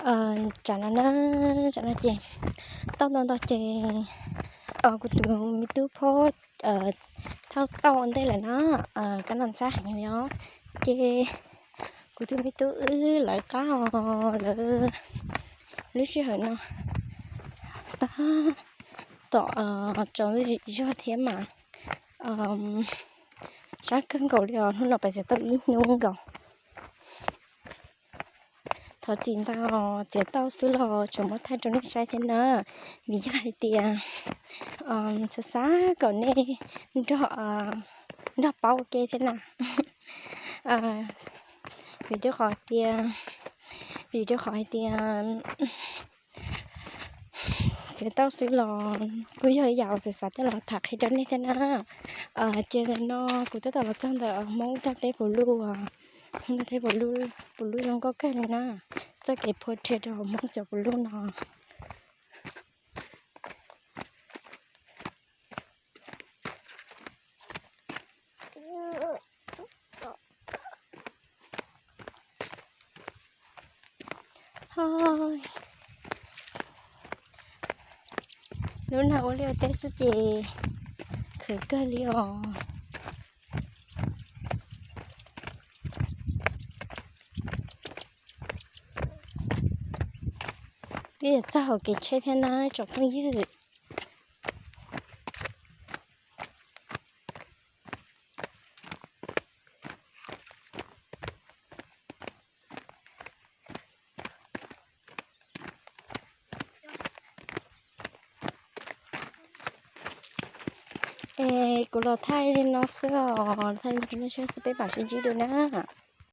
Tsam no na, tsam no ces tau ntau ntau ces kuv tus me tub phob thauj tau ua ntej lawm na, kab no ntxhab heev li os. Ces kuv tus me tub wb lawv qab os, lawv lub sij hawm no tab tom tsaus zog thiab mas sab kawg nkaus li os, hnub no pes txiav tau ib hnub nkaus. Thov txim ntau, txiav tau xwb los tseem muab thaij rau nej saib thiab na, vim yog hais tias xav xav kom nej nrog paub ua ke thiab na. Vim rau qhov tias, vim rau qhov hais tias txiav tau xwb los kuj yog ib yam uas kuv xav coj los tham qhia rau nej thiab na. Ces ntawm no kuv tab tom los txog ntawm Hmoob nrog teb puv luj, nrog teb puv luj zoo nkauj kawg li na. Txoj kev phua rhe rau hauv Hmoob cov puv luj no. Lub no ua liaj ua teb xwb ces khwv kawg li os. Twb yog txog hauv kev tsheb thiab na tsoom phooj ywg. Es kuv los thaij li no xwb os, thaij li no xwb peb mam sib ntsib dua na.